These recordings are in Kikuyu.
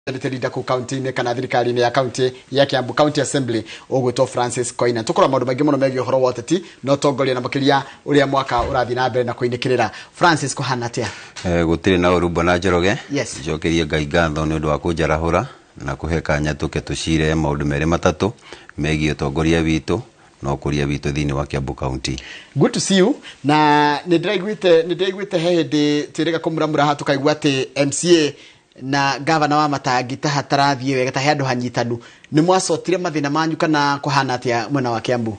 Majority Leader kuu kaunti-inĩ kana thirikari-inĩ ya kaunti ya Kiambu, County Assembly, ũgwĩtwo Francis Koina. Tũkũrora maũndũ maingĩ mũno megiĩ ũhoro wa ũteti na ũtongoria na makĩria ũrĩa mwaka ũrathiĩ na mbere na kũinĩkĩrĩra. Francis, kũhana atĩa? Gũtirĩ na ũru, bwana Njoroge. Yes. Njokerie Ngai ngatho nĩ ũndũ wa kũnjarahũra na kũhe kanya tũke tũcire maũndũ merĩ matatũ megiĩ ũtongoria witũ na ũkũria witũ thĩinĩ wa Kiambu County. Good to see you. Na nĩ ndĩraiguĩte he hĩndĩ twĩrĩga kũmuramura haha, tũkaigua atĩ MCA na gavana wa Matangi ta hatarathiĩ wega, ta he handũ hanyitanu. Nĩ mwacotire mathĩna manyu kana kũhana atĩa mwena wa Kiambu?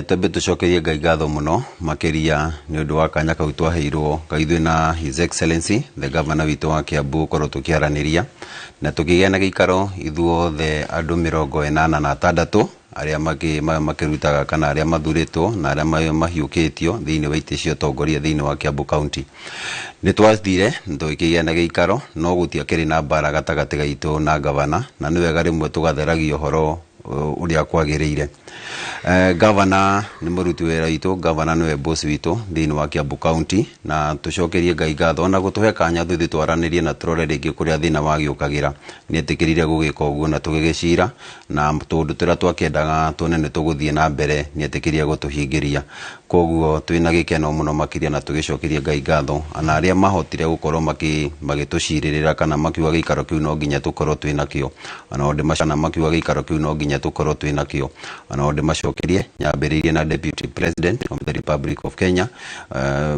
Twambe tũcokerie Ngai ngatho mũno makĩria nĩ ũndũ wa kanya kau twaheirwo kaithuĩ na His Excellency the Governor witũ wa Kiambu gũkorwo tũkĩaranĩria na tũkĩgĩa na gĩikaro ithuothe andũ 86 arĩa makĩrutaga kana arĩa mathurĩtwo na arĩa mahiũkĩtio thĩinĩ wa itĩ cia ũtongoria thĩinĩ wa Kiambu County. Nĩ twathire tũkĩgĩa na gĩikaro, no gũtiakĩrĩ na mbara gatagatĩ gaitũ na gavana, na nĩ wega rĩmwe tũgatheragia ũhoro ũrĩa kwagĩrĩire. Gavana nĩ mũruti wĩra witũ, gavana nĩwe boss witũ thĩinĩ wa Kiambu County, na tũcokerie Ngai ngatho ona gũtũhe kanya tũthiĩ twaranĩrie na tũrore rĩngĩ kũrĩa thĩna wagĩũkagĩra. Nĩ etĩkĩrire gũgĩka ũguo na tũgĩgĩcira na tũndũ tũrĩa twakĩendaga tuone nĩ tũgũthiĩ na mbere, nĩ etĩkĩrire gũtũhingĩria. Koguo twĩna gĩkeno mũno makĩria na tũgĩcokeria Ngai ngatho ona arĩa mahotire gũkorwo magĩtũcirĩrĩra kana makiuga gĩikaro kĩu no nginya tũkorwo twĩ nakĩo, ona kana makiuga gĩikaro kĩu no nginya tũkorwo twĩ nakĩo, ona ndĩmacokerie nyambĩrĩirie na Deputy President of the Republic of Kenya,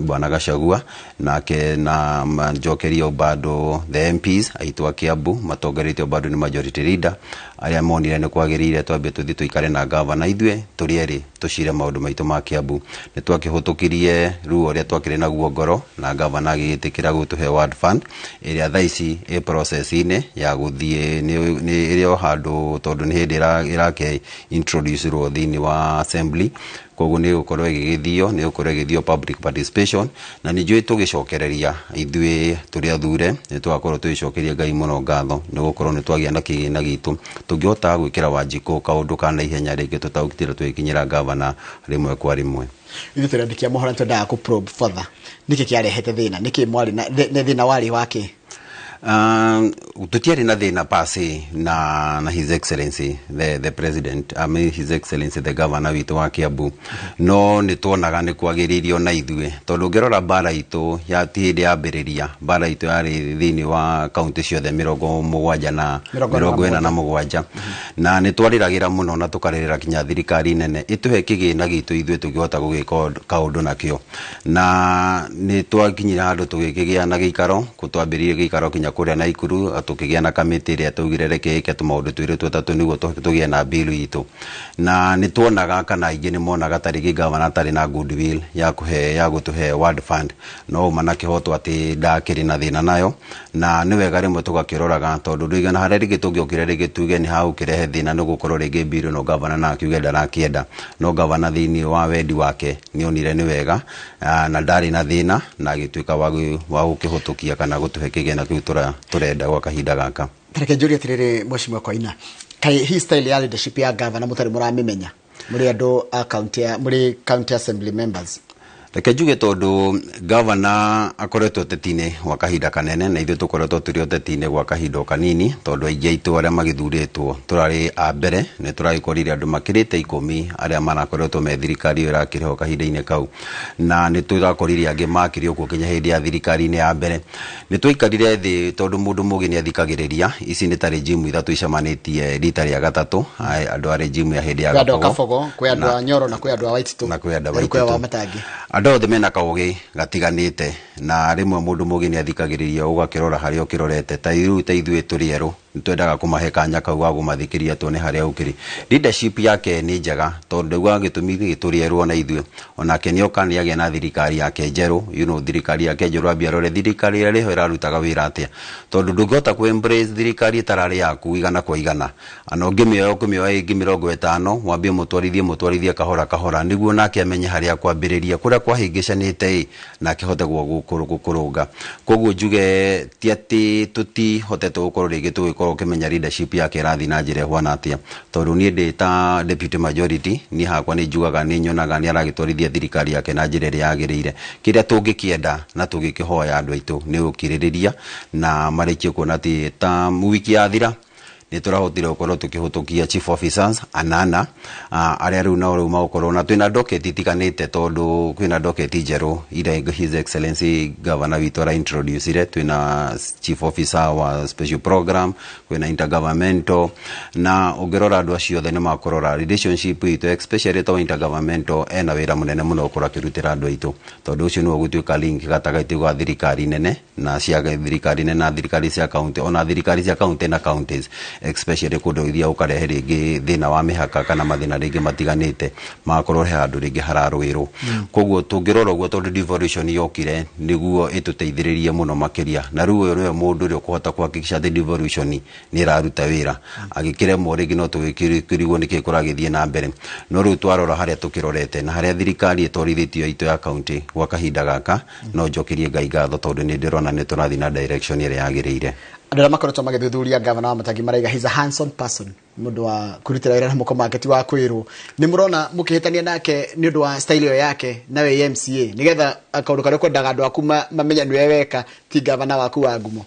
Bwana Gachagua, nake na njokerie bado the MPs aitũ a Kiambu matongoretio bado nĩ Majority Leader, arĩa monire nĩ kwagĩrĩire twambe tũthiĩ tũikare na gavana ithuĩ tũrĩ erĩ tũcire maũndũ maitũ ma Kiambu. Nĩ twakĩhũtũkirie ruo ũrĩa twakĩrĩ naguo ngoro na gavana agĩgĩtĩkĩra gũtũhe ward fund ĩrĩa thaa ici ĩ process-inĩ ya gũthiĩ nĩ ĩrĩ o handũ, tondũ nĩ hĩndĩ ĩrake introduce rwo thĩinĩ wa assembly. Koguo nĩ gũkorwo ĩgĩgĩthio, nĩ gũkorwo ĩgĩthio public participation, na nĩ njũĩ tũgĩcokereria ithuĩ tũrĩ athure nĩ tũgakorwo tũgĩcokeria Ngai mũno ngatho nĩ gũkorwo nĩ twagĩa na kĩgĩna gitũ tũngĩhota gwĩkĩra Wanjikũ kaũndũ ka naihenya rĩngĩ tũtaũkitĩra tũgĩkinyĩra gavana rĩmwe kwa rĩmwe. Ithuĩ tũrĩ andĩki a mohoro, nĩtwendaga kũ probe further nĩkĩ kĩarehete thĩna, nĩkĩ mwarĩ na thĩna warĩ wake? Tũtiarĩ na thĩna pase na His Excellency the President, I mean His Excellency the Governor witũ wa Kiambu, no nĩ tuonaga nĩ kwagĩrĩirio na ithuĩ, tondũ ũngĩrora mbara itũ ya ti hĩndĩ yambĩrĩria, mbara itũ yarĩ thĩinĩ wa kaunti ciothe 70 na 47, na nĩ twarĩragĩra mũno na tũkarĩrĩra kinya thirikari nene ĩtũhe kĩgĩna gitũ ithuĩ tũngĩhota gũgĩka kaũndũ nakĩo, na nĩ twakinyire handũ tũgĩkĩgĩa na gĩikaro. Twambĩrĩirie gĩikaro kinya kũrĩa Naikuru, tũkĩgĩa na kamĩtĩ ĩrĩa twaugire reke ĩke tũmaũndũ twĩrĩ tũtatũ nĩguo tũgĩe na bill itũ, na nĩ tuonaga kana aingĩ nĩ monaga ta rĩngĩ gavana atarĩ na goodwill ya kũhe ya gũtũhe ward fund, no uma na kĩhoto atĩ ndakĩrĩ na thĩna nayo, na nĩ wega rĩmwe tũgakĩroraga, tondũ ndũigana harĩa rĩngĩ tũngĩokire rĩngĩ tuge nĩ hagũkĩrehe thĩna nĩ gũkorwo rĩngĩ bill ĩno gavana na akiuge ndarakĩenda, no gavana thĩinĩ wa wendi wake nĩ onire nĩ wega, na ndarĩ na thĩna na agĩtuĩka wa gũkĩhũtũkia kana gũtũhe kĩgĩna kĩu tũrenda gwa kahinda gaka. Tareke njũrie atĩrĩrĩ, Mheshimiwa Koina, kaĩ hi style ya leadership ya gavana mũtarĩ mũramĩmenya mũrĩ andũ a county mũrĩ county assembly members? Reke njuge, tondũ gavana akoretwo ũteti-inĩ gwa kahinda kanene na ithuĩ tũkoretwo tũrĩ ũteti-inĩ gwa kahinda o kanini, tondũ aingĩ aitũ arĩa magĩthurĩtwo tũrarĩ a mbere, nĩ tũragĩkorire andũ makĩrĩte 10 arĩa marakoretwo me thirikari ĩyo ĩrakĩrĩ ho kahinda-inĩ kau, na nĩ tũrakorire angĩ makĩrĩ o kuo kinya hĩndĩ ya thirikari-inĩ ya mbere. Nĩ twaikarire thĩ, tondũ mũndũ mũgĩ nĩ athikagĩrĩria. Ici nĩ ta regime ithatũ icemanĩtie rita rĩa gatatũ. Andũ a regime ya hĩndĩ ya Kwĩ andũ a Kabogo, kwĩ andũ a Nyoro na kwĩ andũ a Waititu. Na kwĩ andũ a Na rĩu kwĩ Waititu. wa Matangi. Andũ othe mena kaũgĩ gatiganĩte, na rĩmwe mũndũ mũgĩ nĩ athikagĩrĩria ũgakĩrora harĩa ũkĩrorete. Ta rĩu ta ithuĩ tũrĩ erũ, nĩ twendaga kũmahe kanya kau ga kũmathikĩrĩria tuone harĩa ũkĩrĩ. Leadership yake nĩ njega, tondũ ndaugaga gĩtũmi gĩkĩ tũrĩ erũ ona ithuĩ, onake nĩ oka nĩ agĩa na thirikari yake njerũ, thirikari yake njerũ ambia arore thirikari ĩrĩa ĩrĩho ĩrarutaga wĩra atĩa, tondũ ndũngĩhota kũ embrace thirikari ĩtararĩ yaku igana kwa igana, ana ũngĩmĩoya ũkĩmĩoya ĩngĩ 50, wambie mũtwarithie mũtwarithie kahora kahora nĩguo nake amenye harĩa kwambĩrĩria kũrĩa kwahĩngĩcanĩte ĩ nake ahote gũkũrũnga. Koguo njuge ti atĩ tũtihotete gũkorwo rĩngĩ tũgĩkorwo ũgĩkorwo ũkĩmenya leadership yake ĩrathiĩ na njĩra ĩhuana atĩa. Tondũ niĩ ndĩ ta deputy majority, niĩ hakwa nĩ njugaga nĩ nyonaga nĩ aragĩtwarithia thirikari yake na njĩra ĩrĩa yagĩrĩire. Kĩrĩa tũngĩkĩenda na tũngĩkĩhoya andũ aitũ nĩ ũkirĩrĩria na marĩkie kuona atĩ ta wiki yathira nĩ tũrahotire gũkorwo tũkĩhũtũkia chief officers anana, arĩa rĩu nao rĩu magũkorwo na twĩna docket itiganĩte, tondũ kwĩna docket njerũ iria His Excellency Governor witũ ara introduce. Twĩna chief officer wa special program, kwĩna intergovernmental, na ũngĩrora andũ acio othe nĩ makũrora relationship itũ, especially ta intergovernmental ena wĩra mũnene mũno gũkorwo akĩrutĩra andũ aitũ, tondũ ũcio nĩwe ũgũtuĩka link gatagatĩ ga thirikari nene na cia thirikari nene na thirikari cia county, ona thirikari cia county na counties, especially kũndũ gũthiaga ũkarehe rĩngĩ thĩna wa mĩhaka kana mathĩna rĩngĩ matiganĩte, magakorwo he handũ rĩngĩ hararũĩrwo. Koguo tũngĩrora ũguo, tondũ devolution yokire nĩguo ĩtũteithĩrĩrie mũno makĩria, na rĩu ũyũ nĩwe mũndũ ũrĩa ũkũhota kũhakikisha atĩ devolution nĩ ĩraruta wĩra. Agĩkĩremwo rĩngĩ no tũgĩkĩrigwo nĩkĩ kũragĩthiĩ na mbere. No rĩu twarora harĩa tũkĩrorete na harĩa thirikari ĩtwarithĩtio itũ ya county gwa kahinda gaka, no njokerie Ngai ngatho, tondũ nĩ ndĩrona nĩ tũrathiĩ na direction ĩrĩa yagĩrĩire. Andũ arĩa makoretwo magĩthuthuria gavana wa Matangi maraiga he's a handsome person, mũndũ wa kũrutĩra wĩra na moko make, ti wa kwĩrwo. Nĩ mũrona mũkĩhĩtania nake nĩ ũndũ wa style ĩyo yake na we MCA, nĩgetha kaũndũ karĩa ũkwendaga andũ aku mamenye nĩwe weka, ti gavana waku wa ngumo?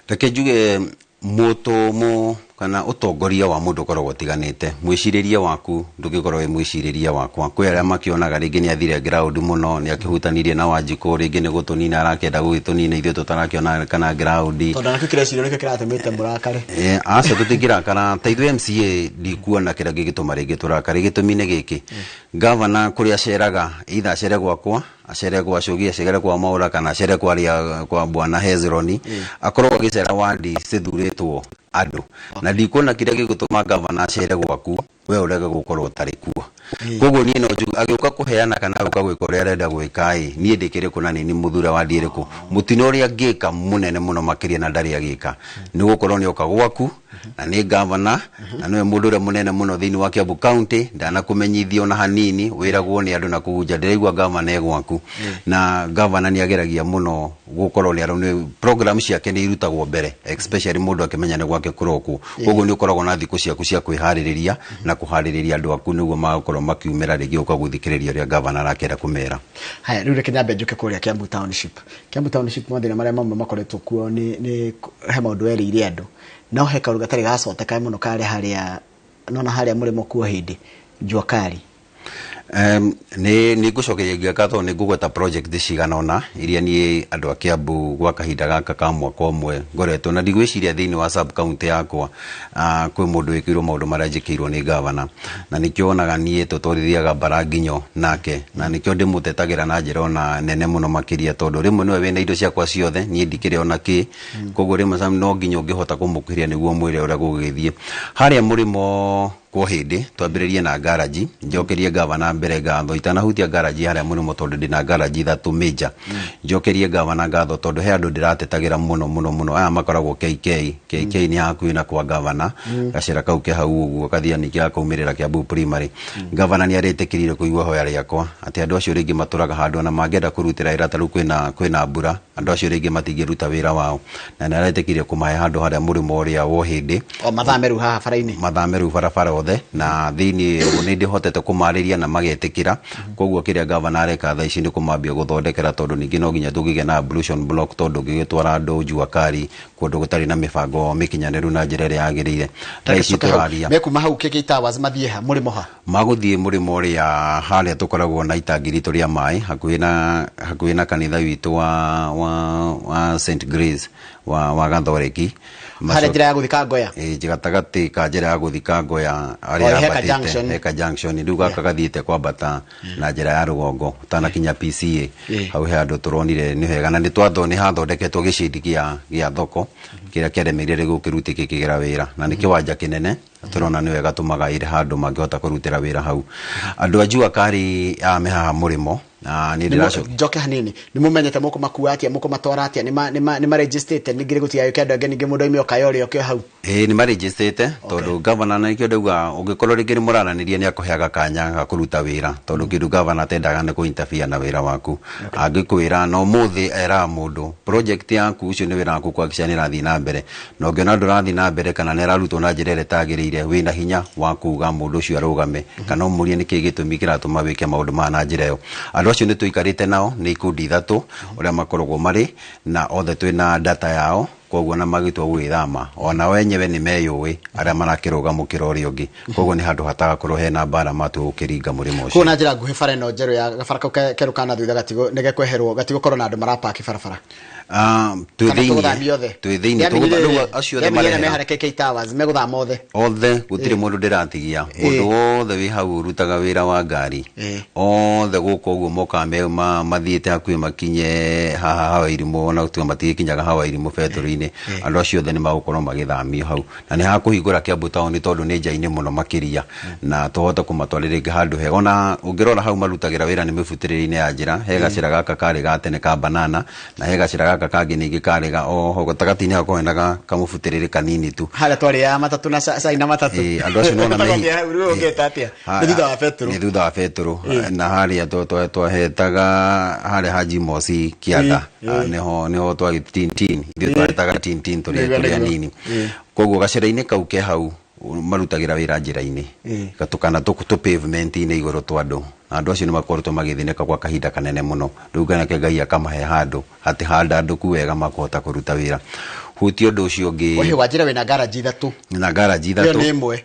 Reke njuge mũtũmũ kana ũtongoria wa mũndũ ũkoragwo ũtiganĩte. Mwĩcirĩrie waku ndũngĩkorwo wĩ mwĩcirĩrie wakwa. Kwĩ arĩa makĩonaga rĩngĩ nĩ athire ground mũno, nĩ akĩhutanirie na Wanjikũ, rĩngĩ nĩ gũtũnina arakĩenda gũgĩtũnina ithuĩ tũtarakĩona kana ground. Tondũ nakĩo kĩrecirio nĩkĩo kĩratũmĩte mũrakare. Aca, tũtingĩrakara. Ta ithuĩ MCA ndikuona kĩrĩa gĩgĩtũma rĩngĩ tũrakare. Gĩtũmi nĩ gĩkĩ: gavana kũrĩa aceraga, either acere gwakwa, acere kwa Cugi, acere kwa Maura, kana acere kwa arĩa kwa bwana Hezroni, akorwo agĩcera wandi cithurĩtwo andũ, na ndikuona kĩrĩa gĩgũtũma gavana acere gwaku we ũrege gũkorwo ũtarĩ kuo. Koguo niĩ no njuge agĩũka kũheana kana agĩũka gwĩka ũrĩa arenda gwĩka ĩ, niĩ ndĩkĩrĩ kũ na nĩ mũthure wa ndi ĩrĩkũ? Mũtino ũrĩa angĩka mũnene mũno makĩria na ndarĩ agĩka nĩ gũkorwo nĩ oka gwaku na nĩ gavana na nĩwe mũndũ ũrĩa mũnene mũno thĩinĩ wa Kiambu County, ndanakũmenyithia ona hanini, wĩragwo nĩ andũ na kũu nja, ndĩraigua gavana e gwaku. Na gavana nĩ ageragia mũno gũkorwo nĩ program ciake nĩ irutagwo mbere, especially mũndũ akĩmenya nĩ gwake kũrokwo. Koguo nĩ ũkoragwo na thikũ ciaku cia kwĩharĩrĩria na kũharĩrĩria andũ aku nĩguo magakorwo makiumĩra rĩngĩ gũka gũthikĩrĩria ũrĩa gavana arakĩenda kũmera. Haya, rĩu reke nyambe njũke kũrĩa Kiambu Township. Kiambu Township, mathĩna marĩa mamwe makoretwo kuo nĩ he maũndũ werĩire andũ, no he kaũndũ gatarĩ gacoteka mũno karĩ harĩa nona harĩa mũrĩmo kuo hĩndĩ jua kali. Nĩ ngũcokeria ngatho, nĩ ngũgweta project cigana ũna iria niĩ andũ a Kiambu gwa kahinda gaka ka mwaka ũmwe ngoretwo na ndigwĩciria thĩinĩ wa sub county yakwa kwĩ mũndũ wĩkĩirwo maũndũ marĩa njĩkĩirwo nĩ gavana. Na nĩkĩo wonaga niĩ tũtwarithiaga mbara nginyo nake, na nĩkĩo ndĩmũtetagĩra na njĩra ona nene mũno makĩria, tondũ rĩmwe nĩwe wĩna indo ciakwa ciothe, niĩ ndikĩrĩ ona kĩ. Koguo rĩmwe no nginya ũngĩhota kũmũkĩria nĩguo mwĩre ũrĩa gũgĩthiĩ harĩa mũrĩmo kwa hĩndĩ. Twambĩrĩrie na garaji. Njokerie gavana mbere ngatho itanahutia garaji harĩa mũrĩmo, tondũ ndĩna garaji ithatũ major. Njokerie gavana ngatho tondũ he andũ ndĩratetagĩra mũno mũno mũno, aya makoragwo KK. KK nĩ hakuhĩ na kwa gavana, gacĩra kau ke hau ũguo kathia ningĩ gakaumĩrĩra Kiambu Primary. Gavana nĩ arĩtĩkĩrire kũigua hoya rĩakwa atĩ andũ acio rĩngĩ matũraga handũ ona mangĩenda kũrutĩra wĩra, ta rĩu kwĩna mbura, andũ acio rĩngĩ matingĩruta wĩra wao, na nĩ aretĩkĩrire kũmahe handũ harĩa mũrĩmo ũrĩa wo hĩndĩ. O mathame rĩu haha bara-inĩ. Mathame rĩu barabara othe, na thĩinĩ nĩ ndĩhotete kũmarĩria na magetĩkĩra. Koguo kĩrĩa gavana areka thaa ici nĩ kũmambia gũthondekera, tondũ ningĩ no nginya tũngĩgĩa na ablution block, tondũ ũngĩgĩtwara andũ jua kari kũndũ gũtarĩ na mĩbango mĩkinyanĩru na njĩra ĩrĩa yagĩrĩire. Thaa ici tũraria mekuma hau KK Towers mathiĩ ha, mũrĩmo ha? Magũthiĩ mũrĩmo ũrĩa harĩa tũkoragwo na itangi ritũ rĩa maĩ, hakuhĩ na kanitha witũ wa St Grace wa Gathoreki. Harĩa njĩra ya gũthiĩ Kangoya? Ĩ, gatagatĩ ka njĩra ya gũthiĩ Kangoya harĩa O, Heka yambatĩte, Junction. Heka Junction. Rĩu gaka gathiĩte kwambata na njĩra ya rũgongo ũtanakinya PCA. Hau he handũ tũronire nĩ hega na nĩ hathondeketwo gĩcindi gĩa thoko kĩrĩa kĩaremeire rĩu gũkĩruta gĩkĩgĩra wĩra, na nĩ kĩwanja kĩnene tũrona nĩ wega tũmagaĩre handũ mangĩhota kũrutĩra wĩra hau andũ a jua kari aya me haha mũrĩmo na nĩ ndĩracoka. Njoke hanini, nĩ mũmenyete mũkũmakua atĩa, mũkũmatwara atĩa? Nĩ marejistĩte ningĩ gũtigagĩũke andũ angĩ, ningĩ mũndũ oime okaya ũrĩa ũkĩo hau? Ĩĩ, nĩ marĩnjĩstĩte tondũ gavana, na nĩkĩo ndauga ũngĩkorwo rĩngĩ nĩ mũraranĩria, nĩ akũheaga kanya ga kũruta wĩra, tondũ kĩndũ gavana atendaga nĩ kũ-interfere na wĩra waku. Angĩkwĩra na ũmũthĩ eraga mũndũ project yaku, ũcio nĩ wĩra waku kuhakikisha nĩ ĩrathiĩ na mbere, na ũngĩona ndũrathiĩ na mbere kana nĩ ĩrarutwo na njĩra ĩrĩa ĩtagĩrĩire, wĩna hinya wa kuga mũndũ ũcio arũgame kana ũmũrie nĩkĩĩ gĩtũmi kĩratũma wĩke maũndũ maya na njĩra ĩyo. Andũ acio nĩ tũikarĩte nao, nĩ ikundi ithatũ ũrĩa makoragwo marĩ na othe twĩna data yao, koguo na magĩtua gũgĩthama ona o enyewe nĩ meyũĩ arĩa marakĩrũga mũkĩra ũrĩa ũngĩ, koguo nĩ handũ hatagakorwo hena mbara matua gũkĩringa mũrĩmo Koguo ũcio. Na njĩra nguhĩ, bara ĩno njerũ ya gabara kau kerũ kana thutha gatigo nĩ gekweherwo, gatigũkorwo na andũ marapaki barabara? Ah, twĩ Kana thĩiniĩ. tũgũthamia othe? Twĩ thĩiniĩ, rĩu acio othe marehera marehera meharĩa KK Towers megũthama othe? Othe, gũtirĩ mũndũ ndĩratigia. Mũndũ wothe wĩ hau ũrutaga wĩra wa ngari, othe gũkũ ũguo mokaga mathiĩte hakuhĩ makinye haha Hawa Irimũ, ona gũtuĩka matigĩkinyaga Hawa Irimũ betũrũ-inĩ, andũ acio othe nĩ magũkorwo magĩthamio hau, na nĩ hakũhingũra Kiambu town tondũ nĩ nja-inĩ mũno makĩria, na tũhote kũmatwarĩra rĩngĩ handũ hega. Ona ũngĩrora hau marutagĩra wĩra nĩ mĩbutĩrĩre-inĩ ya njĩra. He gacĩra gaka karĩ ga tene ka banana, na he gacĩra gaka kangĩ ningĩ karĩ ga oho gatagatĩ-inĩ hau kwena kamũbutĩrĩre kanini tu. Harĩa twarĩaga matatũ na cai na matatũ. Ĩĩ, andũ acio nĩwona Tũgathiĩ hau, rĩu ũngĩta atĩa? Nĩ thutha wa betũrũ. Nĩ thutha wa betũrũ, na harĩa twahetaga harĩa Haji Mosi kĩanda. Ah, nĩho twagĩ tintin, ithuĩ twaretaga tintin tũrĩ tũrĩ anini. Koguo gacĩra-inĩ kau ke hau marutagĩra wĩra njĩra-inĩ kana tũ pavement-inĩ igũrũ twa andũ, na andũ acio nĩ makoretwo magĩthĩnĩka gwa kahinda kanene mũno. Rĩu nake Ngai akamahe handũ atĩ handandũku wega makũhota kũruta wĩra. Hutia ũndũ ũcio ũngĩ. Ũhĩ wa njĩra wĩna ngaraji ithatũ. Na ngaraji Ĩyo ithatũ. nĩ ĩmwe.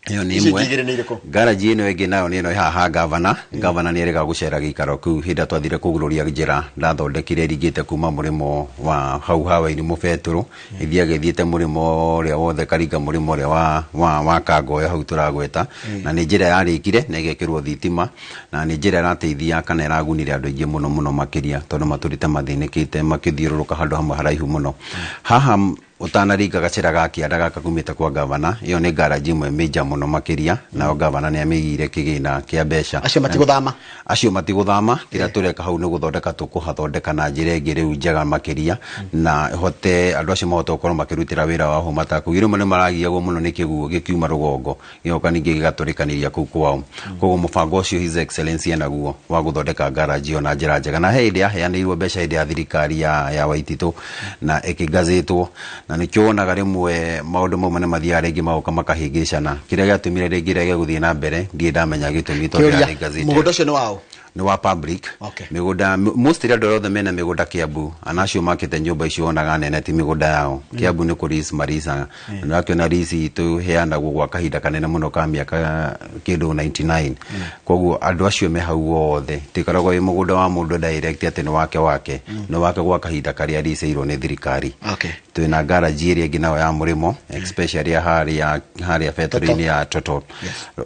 Ĩyo nĩ Ici ĩmwe. ingĩ igĩrĩ nĩ irĩkũ? Ngaraji ĩno ĩngĩ nayo nĩ ĩno ĩ haha. Gavana nĩ erĩga gũcera gĩikaro kĩu hĩndĩ ĩrĩa twathire kũgũrũria njĩra ndathondekire ĩringĩte kuma mũrĩmo wa hau hawa-inĩ mũbetũrũ, ĩthiaga ĩthiĩte mũrĩmo ũrĩa wothe karinga mũrĩmo ũrĩa wa Kangoyo hau tũragweta, na nĩ njĩra yarĩkire na ĩgekĩrwo thitima, na nĩ njĩra ĩrateithia kana ĩragunire andũ aingĩ mũno mũno makĩria, tondũ matũrĩte mathĩnĩkĩte makĩthiũrũrũka handũ hamwe haraihu mũno. Haha ũtanaringa gacĩra ga kĩanda gaka kumĩte kwa gavana, ĩyo nĩ ngaraji ĩmwe mĩnja mũno makĩria, nayo gavana nĩ amĩigire kĩgĩna kĩa mbeca. Acio matigũthama? Acio matigũthama. Kĩrĩa tũreka hau nĩ gũthondeka, tũkũhathondeka na njĩra ĩngĩ rĩu njega makĩria, na hote andũ acio mahote gũkorwo makĩrutĩra wĩra wao hau matakũgio. Rĩmwe nĩ maragiagwo mũno nĩ kĩguũ gĩkiuma rũgongo gĩgoka ningĩ gĩgatũrĩkanĩria kũu kwao. Koguo mũbango ũcio His Excellency enaguo wa gũthondeka ngaraji ĩyo na njĩra njega, na he hĩndĩ yaheanĩirwo mbeca hĩndĩ ya thirikari ya Waititũ na ĩkĩgazĩtwo, na nĩkĩo wonaga rĩmwe maũndũ mamwe nĩ mathiaga rĩngĩ magoka makahĩngĩcana. Kĩrĩa gĩatũmire rĩngĩ rĩage gũthiĩ na mbere ndirĩ ndamenya gĩtũmi, tondũ Kĩũria, yarĩ gazeti. Mũgũnda ũcio nĩ waũ? Nĩ wa public. Mĩgũnda mostly andũ arĩa othe mena mĩgũnda Kiambu, ana acio makĩte nyũmba icio wonaga nene, ti mĩgũnda yao. Kiambu nĩ kũ lease maricaga, na ũrakĩona lease itũheanagwo gwa kahinda kanene mũno ka mĩaka kĩndũ 99. Koguo andũ acio me hau othe tikoragwo wĩ mũgũnda wa mũndũ direct atĩ nĩ wake wake, nĩ wake gwa kahinda karĩa leaseirwo nĩ thirikari. Twĩna ngaraji ĩrĩa ĩngĩ nayo ya mũrĩmo, especially ya harĩa betũrũ-inĩ ya Total.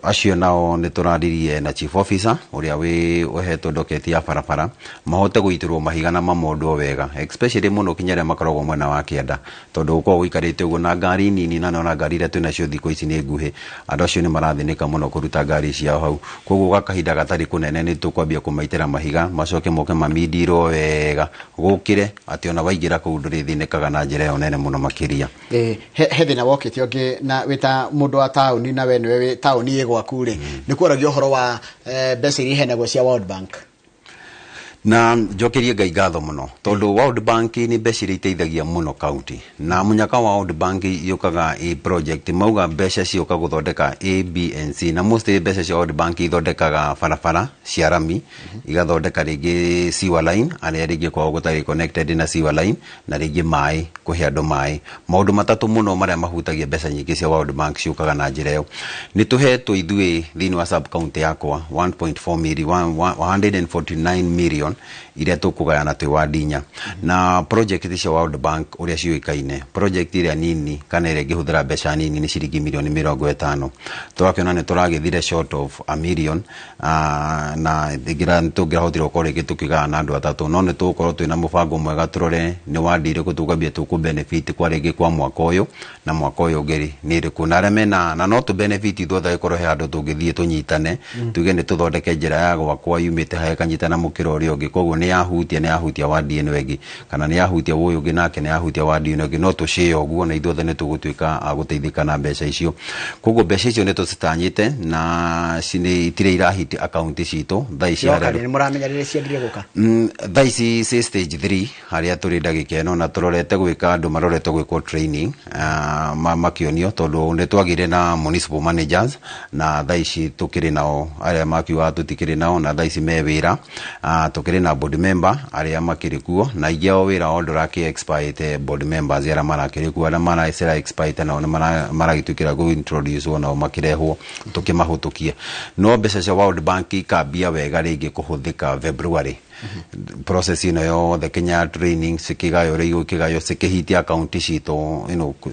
Acio nao nĩ tũraririe na chief officer ũrĩa wĩ ũhetwo ndoketi ya barabara mahote gũitĩrwo mahiga na mamondwo wega, especially mũno kinya arĩa makoragwo mwena wa kĩanda, tondũ gũkoragwo gũikarĩte ũguo na ngari nini, na nona ngari iria twĩnacio thikũ ici nĩ nguhĩ, andũ acio nĩ marathĩnĩka mũno kũruta ngari ciao hau. Koguo gwa kahinda gatarĩ kũnene nĩ tũkwambia kũmaitĩra mahiga, macoke moke mamindirwo wega gũkĩre atĩ ona waingĩra kũu ndũrĩthĩnĩkaga na njĩra ĩyo nene mũno makĩria. He thĩna wokĩte ũngĩ, na wĩta mũndũ wa taũni, na we nĩwe wĩ taũni ĩ gwaku rĩ, nĩ kwaragio ũhoro wa mbeca iria iheanagwo cia World Bank. Na njokerie Ngai ngatho mũno, tondũ World Bank nĩ mbeca iria iteithagia mũno county, na mũnyaka wa World Bank yũkaga ĩ project, mauga mbeca cioka gũthondeka A, B and C, na mostly mbeca cia World Bank ithondekaga barabara cia rami, igathondeka rĩngĩ sewer line arĩa rĩngĩ kwao gũtarĩ connected na sewer line, na rĩngĩ maĩ, kũhe andũ maĩ. Maũndũ matatũ mũno marĩa mahutagia mbeca nyingĩ cia World Bank ciũkaga na njĩra ĩyo. Nĩ tũhetwo ithuĩ thĩinĩ wa sub county yakwa 1.4 million, 149 million iria tũkũgayana twĩ wadi inya, na project cia World Bank ũrĩa ciũĩkaine, project ĩrĩa nini kana ĩrĩa ĩngĩhũthĩra mbeca nini nĩ ciringi mirioni 50. Tũrakĩona nĩ tũragĩthire short of a million, na tũngĩrahotire gũkorwo rĩngĩ tũkĩgayana na andũ atatũ, no nĩ tũgũkorwo twĩna mũbango mwega tũrore nĩ wadi ĩrĩkũ tũkwambia tũkũ benefit kwa rĩngĩ kwa mwaka ũyũ na mwaka ũyũ ũngĩ nĩ ĩrĩkũ, na arĩa mena na no tũ benefit ithuothe angĩkorwo he handũ tũngĩthiĩ tũnyitane, tuge nĩ tũthondeke njĩra ya gwakwa yumĩte haha ĩkanyitana mũkĩra ũrĩa Ũngĩ koguo nĩ yahutia wadi ĩno ĩngĩ, kana nĩ yahutia ũyũ ũngĩ, nake nĩ yahutia wadi ĩno ĩngĩ, no tũcĩe ũguo na ithuothe nĩ tũgũtuĩka a gũteithĩka na mbeca icio. Koguo mbeca icio nĩ tũcitanyĩte na nĩ itirĩ irahit akaunti citũ thaa ici. Cioka harĩa rĩ, nĩ mũramenya rĩrĩa ciambire gũka? Thaa ici ci stage 3 harĩa tũrĩ ndagĩka ĩno, na tũrorete gwĩka andũ marorete gwĩkwo training, makĩonio, tondũ nĩ twagĩire na municipal managers na thaa ici tũkĩrĩ nao, arĩa makiugaga tũtikĩrĩ nao, na thaa ici me wĩra. Tũkĩrĩ na board member arĩa makĩrĩ kuo, na aingĩ ao wĩra wao ndũrakĩ expire. Board members arĩa marakĩrĩ kuo, arĩa maracera expire nao nĩ maragĩtuĩkĩra kũ introduce nao makĩrehwo tũkĩmahũtũkie. No mbeca cia World Bank ikambia wega rĩngĩ kũhũthĩka February. Process ĩno yothe kinya training cikĩgaywo, rĩu ikĩgaywo cikĩhitia akaunti citũ,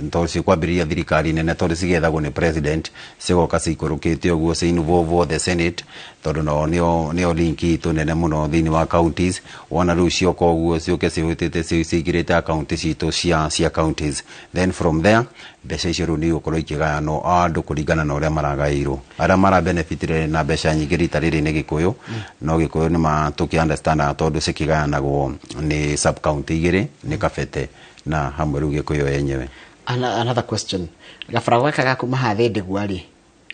tondũ cikwambĩrĩria thirikari nene, tondũ cigethagwo nĩ president, cigoka ciikũrũkĩte ũguo ci involve the Senate, tondũ nao nĩo link itũ nene mũno thĩinĩ wa counties. Wona rĩu cioka ũguo, ciũke cihũtĩte cingĩrĩte akaunti citũ cia counties, then from there mbeca icio rĩu nĩ igũkorwo ikĩgayanwo andũ kũringana na ũrĩa maragaĩirwo. Arĩa marabenefitire na mbeca nyingĩ rita rĩrĩ nĩ Gĩkũyũ, no Gĩkũyũ nĩ ma tũkĩ understandaga, tondũ cikĩgayanagwo nĩ sub county igĩrĩ, nĩ Kabete na hamwe rĩu Gĩkũyũ yenyewe. Another question, gabara gaka gakuma haha thĩ rĩ,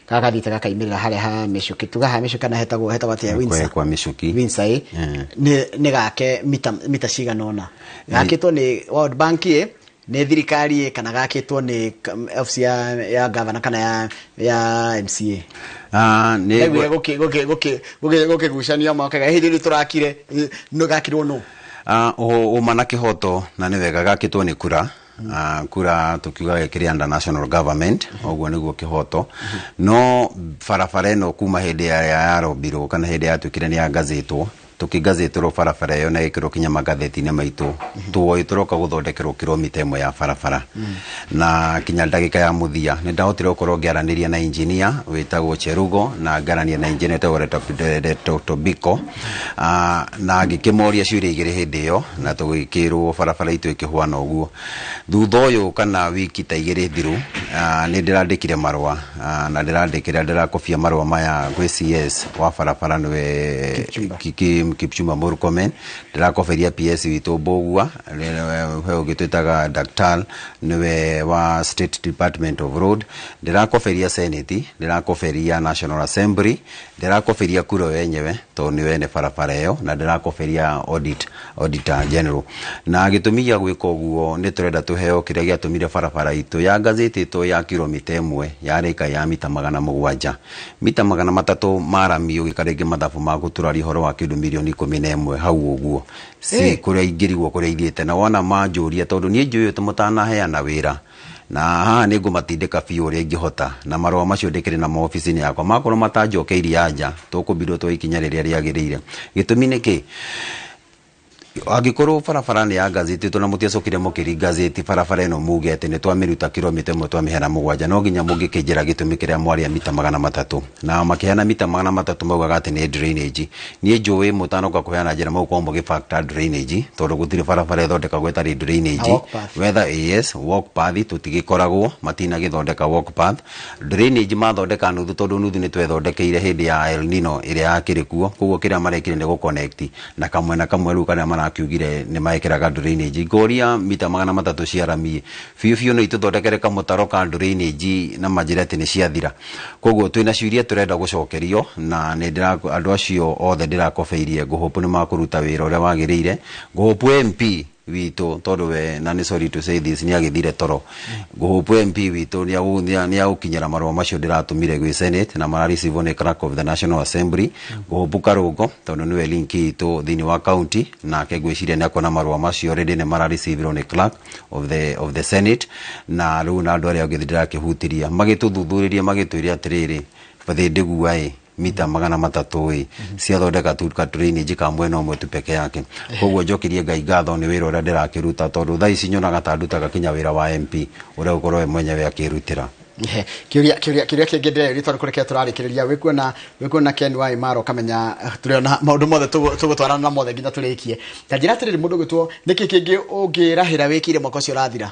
gaka gathiĩte gakaimĩrĩra harĩa ha Mĩcũkĩ, tuga ha Mĩcũkĩ kana hetagwo atĩa, Windsor? Kwa Mĩcũki. Windsor, ĩ. Nĩ gake mita cigana ũna gakĩtwo nĩ World Bank, ĩ nĩ thirikari, ĩ kana gakĩtwo nĩ office ya governor kana ya MCA? Nĩ Ndaiguire gũkĩgucanio mokaga hĩndĩ ĩrĩa tũrakire, nĩ gakirwo nũ? Ũma na kĩhoto na nĩ wega gakĩtwo nĩ kura, kura tukiuga gĩkĩrĩ under national government, ũguo nĩguo kĩhoto. No barabara ĩno kuma hĩndĩ ya yarombirwo kana hĩndĩ yatuĩkire nĩ yangazĩtwo, tũkĩngazĩtĩrwo barabara ĩyo na ĩkĩrwo kinya magathĩti-inĩ maitũ, tuoĩ tũroka gũthondekerwo kilomita 1 ya barabara, na kinya ndagĩka ya mũthia nĩ ndahotire gũkorwo ngĩaranĩria na engineer wĩtagwo Cherugo na ngarania na engineer wĩtagwo Dr. Biko, na ngĩkĩmoria ciũria igĩrĩ hĩndĩ ĩyo, na tũgĩkĩrwo barabara itũ ĩkĩhwana ũguo. Thutha ũyũ kana wiki ta 2 thiru, nĩ ndĩrandĩkire marũa, na ndĩrandĩkĩra ndĩrakobia marũa maya gwĩ CS wa barabara, nĩwe Kipchumba. Kipchumba Murkomen. Ndĩrakoberia PS witũ Mbũgua, he ũngĩ twĩtaga Daktar, nĩwe wa State Department of Road. Ndĩrakoberia Senate, ndĩrakoberia National Assembly, ndĩrakoberia kura wenyewe tondũ nĩ wene barabara ĩyo, na ndĩrakoberia Auditor General. Na gĩtũmi gĩa gwĩka ũguo nĩ tũrenda tũheo kĩrĩa gĩatũmire barabara itũ ya ngazĩtĩtwo ya kilomita 1 yarĩka ya mita 700, mita 300 ma rami, ũgĩka rĩngĩ mathabu ma gũtũraria ũhoro wa kĩndũ mirioni 11 hau ũguo si kũrĩa ingĩrigwo kũrĩa ithiĩte. Na wona manjũria, tondũ niĩ njũĩ atĩ mũtanaheana wĩra na haha nĩ ngũmatindĩka biũ ũrĩa ingĩhota, na marũa macio ndĩkĩrĩ na maobici-inĩ yakwa, makorwo matanjokeirie anja, tũkũmbirwo twa ikinya rĩrĩa rĩagĩrĩire. Gĩtũmi nĩ kĩ? Angĩkorwo barabara nĩ ya ngazĩtĩtwo na mũtiacokire mũkĩri ngazĩti barabara ĩno, muge atĩ nĩ twamĩruta kilomita 1 twamĩheana 7, no nginya mũngĩkĩnjĩra gĩtũmi kĩrĩa mwarĩa mita 300. Na makĩheana mita 300 maugaga atĩ nĩ drainage. Niĩ njũĩ mũtanoka kũheana njĩra mũgũkorwo mũgĩ drainage, tondũ gũtirĩ barabara ĩthondekagwo ĩtarĩ drainage. Na walk path. Whether yes, walk path tũtigĩkoragwo, matinagĩthondeka walk path. Drainage mathondeka nuthu, tondũ nuthu nĩ twethondekeire hĩndĩ ya El Nino ĩrĩa yakĩrĩ kuo. Koguo kĩrĩa marekire nĩ gũconnect na kamwe na kamwe rĩu karĩa marakiugire nĩ maekĩraga drainage. Ngoria mita 300 cia rami biũ biũ no itũthondekere kamũtaro ka drainage na manjĩre atĩ nĩ ciathira. Koguo twĩna ciũria tũrenda gũcokerio, na nĩ ndĩra andũ acio othe ndĩrakobeirie, ngũhũpu nĩ makũruta wĩra ũrĩa wagĩrĩire. Ngũhũpu MP witũ, tondũ we na nĩ sorry to say this, nĩ agĩthire toro, ngũhũpu MP witũ nĩ agũkinyĩra marũa macio ndĩratũmire gwĩ Senate na marareceive nĩ clerk of the National Assembly. Ngũhũpu Karũngo, tondũ nĩwe link itũ thĩinĩ wa county, nake ngwĩciria nĩ akuona marũa macio already nĩ marareceivirwo nĩ clerk of the Senate. Na rĩu na andũ arĩa angĩ ndĩrakĩhutiria magĩtũthuthurĩrie, magĩtwĩre atĩrĩrĩ, bathĩndĩgua ĩ mita 300 ĩ ciathondeka tu ka drainage ka mwena ũmwe tu peke yake. Koguo njokerie Ngai ngatho nĩ wĩra ũrĩa ndĩrakĩruta, tondũ thaa ici nyonaga ta ndutaga kinya wĩra wa MP ũrĩa ũkorwo we mwenyewe akĩrutĩra. Kiuria kiuria kiuria kĩngĩ ndĩreria tondũ kũrĩkia tũrarĩkĩrĩria wĩkuona Ken wa Imara ũkamenya tũrĩona maũndũ mothe tũgũtwarana na mothe nginya tũrĩkie. Ta njĩra atĩrĩrĩ, mũndũ gwĩtwo nĩkĩ kĩngĩ ũngĩrahĩra wĩkĩire mwaka ũcio ũrathira?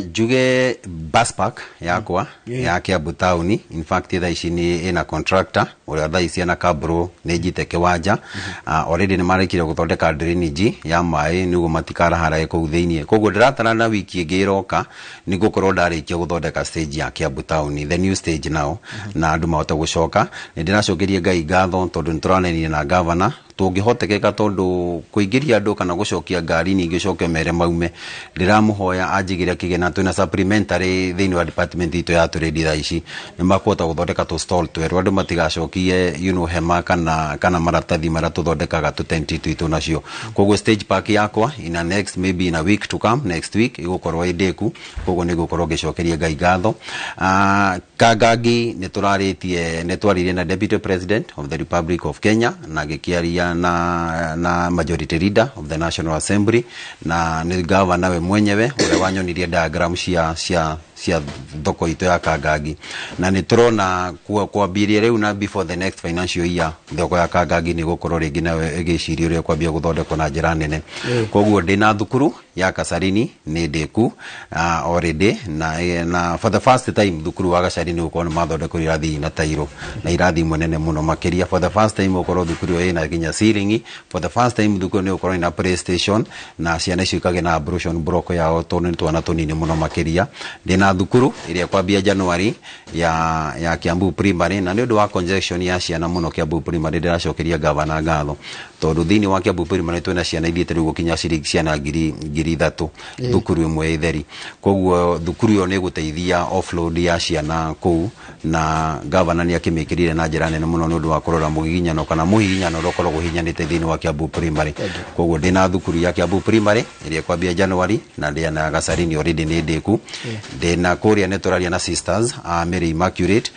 Njuge bus park yakwa ya Kiambu town, in fact thaa ici nĩ ĩna contractor ũrĩa thaa ici ena kabro nĩ njite kĩwanja. Already nĩ marĩkire gũthondeka drainage ya maĩ nĩguo matikaraharage kũu thĩiniĩ. Koguo ndĩratara na wiki ĩngĩ ĩroka nĩ ngũkorwo ndarĩkia gũthondeka stage ya Kiambu town, the new stage now, na andũ mahote gũcoka. Nĩ ndĩracokeria Ngai ngatho tondũ nĩ tũranenire na governor tũngĩhotekeka, tondũ kũingĩria andũ kana gũcokia ngari ningĩ ũcoke mere maume, ndĩramũhoya anjigĩre kĩgĩna. Twĩna supplementary thĩinĩ wa department itũ ya trade, thaa ici nĩ makũhota gũthondeka tũ stall twerũ, andũ matigacokie hema kana maratathi marĩa tũthondekaga tũtenti twitũ nacio. Koguo stage park yakwa in a next, maybe in a week to come, next week, ĩgũkorwo ĩ ndĩku. Koguo nĩ ngũkorwo ngĩcokeria Ngai ngatho. Kangangi nĩ tũrarĩtie, nĩ twaririe na Deputy President of the Republic of Kenya na gĩkĩaria na Majority Leader of the National Assembly, na nĩ governor we mwenyewe ũrĩa wanyonirie diagram cia thoko itũ ya Kangangi, na nĩ tũrona kwambĩrĩria rĩu na before the next financial year thoko ya Kangangi nĩ gũkorwo rĩngĩ nayo ĩgĩcirio ũrĩa kwambia gũthondekwo na njĩra nene. Koguo ndĩna thukuru ya Kasarini nĩ ndĩku already, na for the first time thukuru wa Gacarini gũkorwo nĩ mathondekwo irathi na tairo na irathi imwe nene mũno makĩria. For the first time gũkorwo thukuru ĩyo ĩna nginya ceiling. For the first time thukuru nĩ gũkorwo ĩna PlayStation na ciana icio ikagĩa na ablution block yao tondũ nĩ twana tũnini mũno makĩria. Ndĩna thukuru ĩrĩa kwambia January ya Kiambu Primary, na nĩ ũndũ wa congestion ya ciana mũno Kiambu Primary, ndĩracokeria gavana ngatho tondũ thĩinĩ wa Kiambu Primary twĩna ciana ithiĩte rĩu gũkinya ciringi ciana 3,000 thukuru ĩmwe ĩtheri. Koguo thukuru ĩyo nĩ ĩgũteithia offload ya ciana kũu, na gavana nĩ akĩmĩkĩrire na njĩra nene mũno nĩ ũndũ wa kũrora mũgiginyano kana mũhihinyano ũrĩa ũkoragwo ũhihinyanĩte thĩinĩ wa Kiambu Primary. Koguo ndĩna thukuru ya Kiambu Primary ĩrĩa ĩkwambia January, na ndĩna Gacarini already nĩ ndĩku. Ndĩna kũrĩa nĩ tũraria na Sisters a Mary Immaculate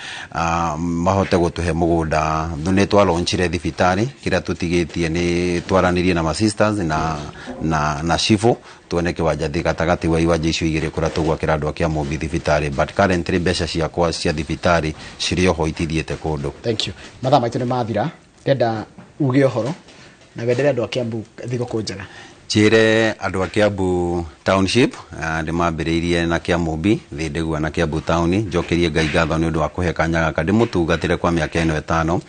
mahote gũtũhe mũgũnda. Nĩ twalaunchire thibitarĩ, kĩrĩa tũtigĩtie nĩ twaranĩrie na ma sisters na cibũ tuone kĩwanja thĩ gatagatĩ wa iwanja icio igĩrĩ kũrĩa tũgwakĩra andũ a Kĩamũmbi thibitarĩ, but currently mbeca ciakwa cia thibitarĩ cirĩ oho, itithiĩte kũndũ. Thank you. Mathaa maitũ nĩ mathira. Ndĩrenda uge ũhoro na wendere andũ a Kiambu thigũkũ njega. Njĩre andũ a Kiambu Township, ndĩmambĩrĩirie na Kĩamũmbi Thĩndĩgua na Kiambu Town, njokerie Ngai ngatho nĩ ũndũ wa kũhe kanya gaka ndĩmũtungatĩre kwa mĩaka ĩno 5,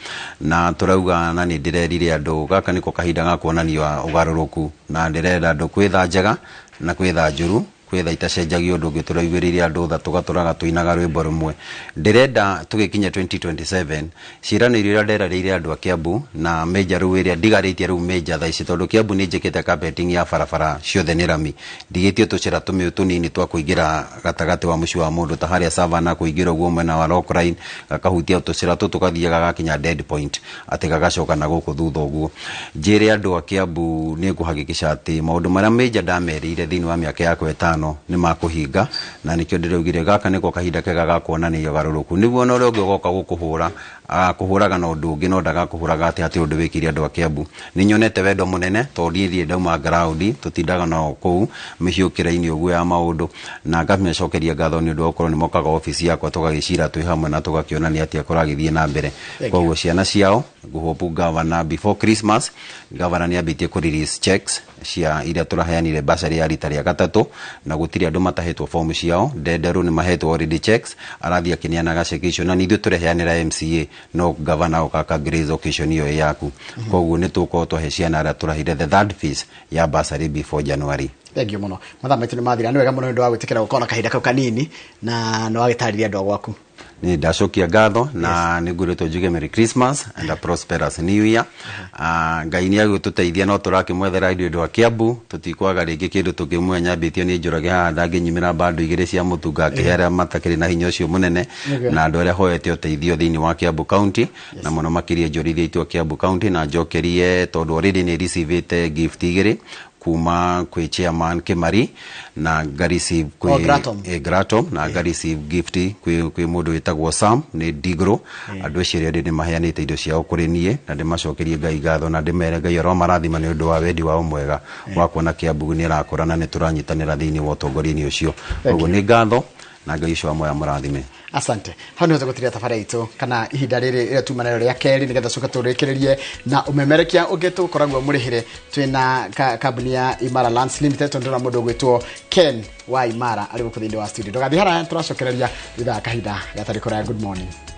na tũrauga na nĩ ndĩrerire andũ gaka nĩko kahinda ga kuonania ũgarũrũku, na ndĩrenda andũ kwĩ tha njega na kwĩ tha njũru, kwĩ tha itacenjagia ũndũ ũngĩ. Tũraiguĩrĩire andũ tha tũgatũraga tũinaga rwĩmbo rũmwe. Ndĩrenda tũgĩkinya 2027 ciĩranĩro iria nderarĩire andũ a Kiambu na major rĩu ĩrĩa ndigarĩtie rĩu major thaa ici, tondũ Kiambu nĩ njĩkĩte carpeting ya barabara ciothe nĩ rami, ndigĩtie tũcĩra tũmĩ tũnini twa kũingĩra gatagatĩ wa mũciĩ wa mũndũ ta harĩa Savana kũingĩra ũguo mwena wa Rockline, gakahutia tũcĩra tũtũ gathiaga gagakinya dead point atĩ gagacoka na gũkũ thutha ũguo. Njĩre andũ a Kiambu nĩ ngũhakikisha atĩ maũndũ marĩa major ndamerĩire thĩinĩ wa mĩaka yakwa 5 nĩ makũhinga, na nĩkĩo ndĩraugire gaka nĩko kahinda kega ga kuonania ũgarũrũku, nĩguo ona ũrĩa ũngĩ ũgoka gũkũhũra agakũhũraga na ũndũ ũngĩ no ndagakũhũraga atĩ hatirĩ ũndũ wĩkĩire andũ a Kiambu. Nĩ nyonete wendo mũnene tondũ niĩ ndirĩ ndauma ground, tũtindaga nao kũu mĩhiũkĩre-inĩ ũguo ya maũndũ, na ngamacokeria ngatho nĩ ũndũ wa gũkorwo nĩ mokaga obici yakwa tũgagĩcira twĩ hamwe na tũgakĩonania atĩa kũragĩthiĩ na mbere. Koguo ciana ciao ngũhope governor before Christmas, governor nĩ ambĩtie kũ release checks cia iria tũraheanire bursary ya rita rĩa gatatũ, na gũtirĩ andũ matahetwo fomu ciao. Ndenderũ nĩ mahetwo already checks, arathiĩ akĩneanaga check icio, na nithuĩ tũreheanĩra MCA no governor oka grace occasion ĩyo ĩ yaku. Koguo nĩ tũgũkorwo twahe ciana arĩa tũrahire the third phase ya bursary before January. Thank you mũno. Mathaa maitũ nĩ mathira. Nĩ wega mũno nĩ ũndũ wa gwĩtĩkĩra gũkorwo na kahinda kau kanini na nĩ wagĩtarĩria andũ a gwaku. Nĩ ndacokia ngatho na nĩ ngwĩrĩtwo njuge Merry Christmas and a prosperous New Year. Ngai nĩ agũtũteithia no tũrakĩmwethera indo andũ a Kiambu, tũtikwaga rĩngĩ kĩndũ tũkĩmwe nyambĩtio nĩ Njoroge haha ndangĩnyumĩra bando igĩrĩ cia mũtu ngakĩhe arĩa matakĩrĩ na hinya ũcio mũnene, na andũ arĩa hoete ũteithio thĩinĩ wa Kiambu County, na mũno makĩria njorithia itũ a Kiambu County, na njokerie tondũ already nĩ receivĩte gift igĩrĩ kuma kwĩ chairman Kimari na nga receive kwĩ Oh, Gratom. Gratom, na nga receive gift kwĩ mũndũ wĩtagwo Sam nĩ Ndigro. Andũ acio erĩ nĩ maheanĩte indo ciao kũrĩ niĩ, na ndĩmacokerie Ngai ngatho na ndĩmere Ngai aromarathima nĩ ũndũ wa wendi wao mwega wa kuona Kiambu nĩ ĩrakũra na nĩ tũranyitanĩra thĩinĩ wa ũtongoria-inĩ ũcio. Koguo nĩ ngatho Na Ngai ũcio wa muoyo amũrathime. Asante. Hau nĩho tũgũtiria tabarĩra itũ kana ihinda rĩrĩ rĩrĩa tuma narĩo rĩa kerĩ, nĩgetha coke tũrĩkĩrĩrie na ũmemerekia ũngĩ tũkoragwo mũrĩhĩre twĩna kambuni ya Imara Lands Limited, tondũ ndĩrona mũndũ ũgwĩtwo Ken wa Imara arĩ gũkũ thĩinĩ wa studio. Ndũgathiĩ haraya, tũracokereria thutha wa kahinda gatarĩ kũraya. Good morning.